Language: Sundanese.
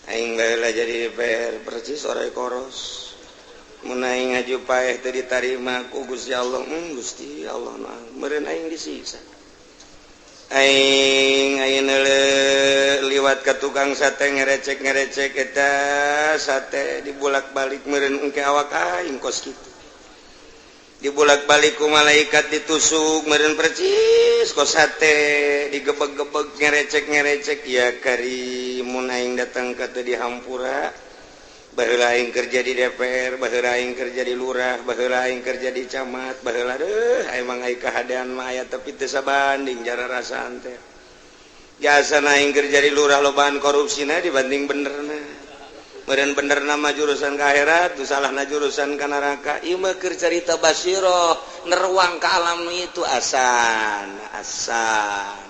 Aing baheula jadi DPR percis oray koros. Mun aing ngaju paeh teu ditarima ku Gusti Allah, Gusti Allah mah meureun aing disiksa. Aing ayeuna liwat ka tukang sate, ngerecek ngerecek eta sate dibulak-balik, meureun engke awak aing kos kitu. Dibulak-balik ku malaikat, ditusuk, meureun percis kos sate digebeg-gebeg, ngerecek-ngerecek. Ya karimun, aing datang ka teu dihampura. Baheula aing kerja di DPR, baheula aing kerja di lurah, baheula aing kerja di camat, baheula deuh emang aing kahadean mah aya, tapi teu sabanding jara rasaan teh. Jasa aing kerja di lurah lobaan korupsina dibanding benerna. Meureun benerna mah jurusan ka akhirat, tu salahna jurusan ka neraka. Ieu mah keur carita basiroh, neruang ka alam itu asan, asan.